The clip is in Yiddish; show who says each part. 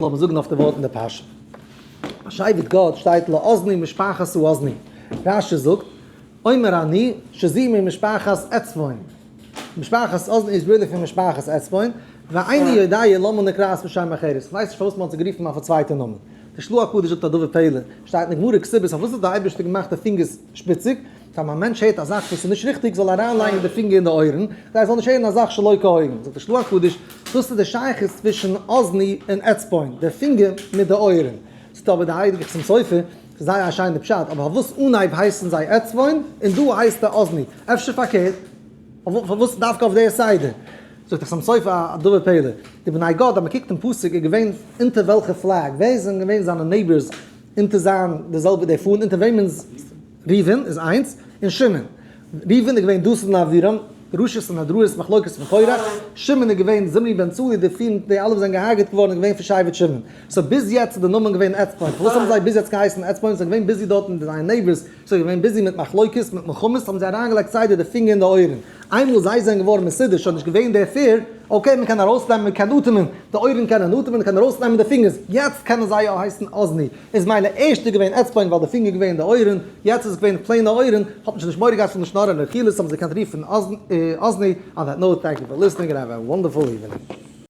Speaker 1: לאמיר זאגן אויף די ווארט אין די פרשה. ביי שבט גד שטייט לאזני משפחת האזני. רשי זאגט, אומר אני שזו ממשפחת עצבון. משפחת אזני איז really פון משפחת עצבון, ואיני יודע למה נקראת בשם אחרת. איך ווייס נישט פארוואס מען האט זיי גערופן אויף א צווייטע נאמען. די של"ה הקדוש זאגט א דבר פלא, שטייט אין גמרא כתובות פארוואס האט דער אייבערשטער געמאכט די פינגערס שפיציג? טאמער א מענטש הערט א זאך וואס איז נישט ריכטיג זאל ער אריינלייגן די פינגער אין די אויערן, כדי ער זאל נישט הערן א זאך שלא כהוגן. זאגט די של"ה הקדוש, דאס איז די שייכות צווישן אזני און אצבון, די פינגער מיט די אויערן. זאגט אבער די הייליגע חתם סופר, ס'איז זייער א שיינע פשט, אבער פארוואס אנהייב הייסן זיי אצבון און דא הייסט ער אזני? אפשר פארקערט? פארוואס דווקא אויף די סדר? זאגט די חתם סופר א דבר פלא, די בני גד אז מ'קוקט אין פסוק איז געווען אונטער וועלכע flag, ווער זענען געווען זיינע neighbors אונטער זיין די זעלבע די פאן אונטער וועמענס ראובן איז איינס, און שמעון. ראובן איז געווען דתן און אבירם, דרשות און הדראות, מחלוקת פון קורח, שמעון איז געווען זמרי בן סלוא, די פיר, די אלע וואס זענען געהארגעט געווארן איז געווען פון שבט שמעון. so ביז יעצט איז די נאמען געווען עצבון. פארוואס האבן זיי ביז יעצט געהייסן עצבון? זיי זענען געווען busy דארט מיט זייער neighbors, זיי זענען געווען busy מיט מחלוקת, מיט מלחמות, האבן זיי אריינגעלייגט כסדר די פינגער אין די אויערן. איינמאל זיי זענען געווארן מסודר, שוין נישט געווען דער fear, okay מען קען ארויסנעמען, מען קען אטעמען, די אויערן קענען אטעמען, מען קען ארויסנעמען די פינגערס, יעצט קענען זיי יא הייסן אזני. איז מילא ערשט איז געווען אצבון ווייל די פינגער געווען אין די אויערן, יעצט איז עס געווען plain ע אויערן, האט מען שוין נישט מורא געהאט פון לשון הרע און רכילות האבן זיי געקענט רופן אזני, on that note thank you for listening and have a wonderful evening.